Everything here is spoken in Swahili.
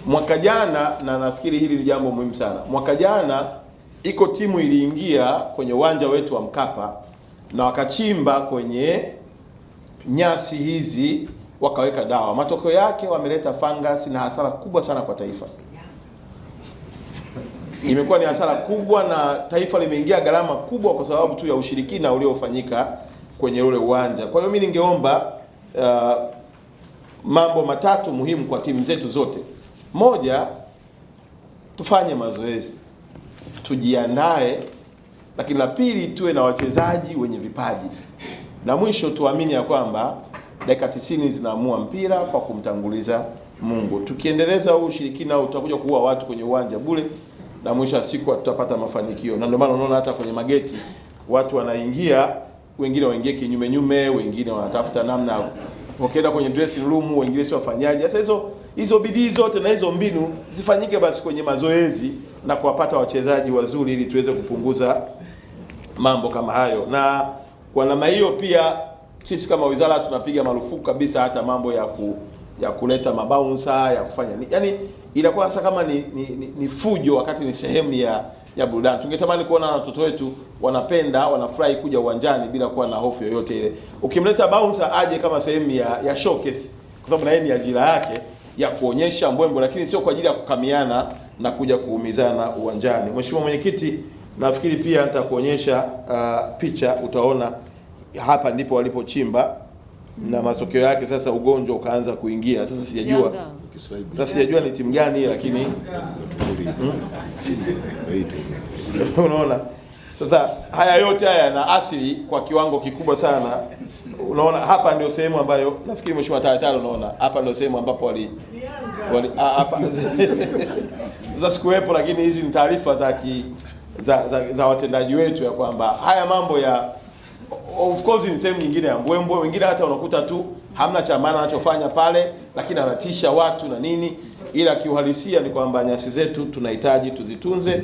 Mwaka jana, na nafikiri hili ni jambo muhimu sana, mwaka jana iko timu iliingia kwenye uwanja wetu wa Mkapa na wakachimba kwenye nyasi hizi wakaweka dawa. Matokeo yake wameleta fungus na hasara kubwa sana kwa taifa. Imekuwa ni hasara kubwa na taifa limeingia gharama kubwa kwa sababu tu ya ushirikina uliofanyika kwenye ule uwanja. Kwa hiyo mimi ningeomba mambo matatu muhimu kwa timu zetu zote. Moja, tufanye mazoezi, tujiandae, lakini la pili, tuwe na wachezaji wenye vipaji, na mwisho tuamini ya kwamba dakika 90 zinaamua mpira kwa kumtanguliza Mungu. Tukiendeleza huu ushirikina utakuja kuua watu kwenye uwanja bure, na mwisho wa siku hatutapata mafanikio. Na ndio maana unaona hata kwenye mageti watu wanaingia, wengine waingie kinyume nyume, wengine wanatafuta namna, wakienda kwenye dressing room, wengine si wafanyaji. Sasa hizo bidii zote na hizo mbinu zifanyike basi kwenye mazoezi na kuwapata wachezaji wazuri, ili tuweze kupunguza mambo kama hayo. Na kwa namna hiyo pia sisi kama wizara tunapiga marufuku kabisa hata mambo ya kuleta mabaunsa ya kufanya ni, yani inakuwa sasa kama ni fujo wakati ni sehemu ya burudani. Tungetamani kuona watoto wetu wanapenda wanafurahi kuja uwanjani bila kuwa na hofu yoyote ile. Ukimleta bouncer aje kama sehemu ya showcase, kwa sababu na yeye ni ajira yake ya kuonyesha mbwembwe, lakini sio kwa ajili ya kukamiana na kuja kuumizana uwanjani. Mheshimiwa Mwenyekiti, nafikiri pia nitakuonyesha picha, utaona hapa ndipo walipochimba na matokeo yake sasa ugonjwa ukaanza kuingia. Sasa sijajua ni timu gani, lakini unaona sasa haya yote haya yana asili kwa kiwango kikubwa sana. Unaona hapa ndio sehemu ambayo nafikiri Mheshimiwa Taratara, unaona hapa ndio sehemu ambapo wali hapa sasa sikuwepo, lakini hizi ni taarifa za watendaji wetu ya kwamba haya mambo ya of course ni sehemu nyingine ya mbwembwe. Wengine hata unakuta tu hamna cha maana anachofanya pale, lakini anatisha watu na nini, ila kiuhalisia ni kwamba nyasi zetu tunahitaji tuzitunze.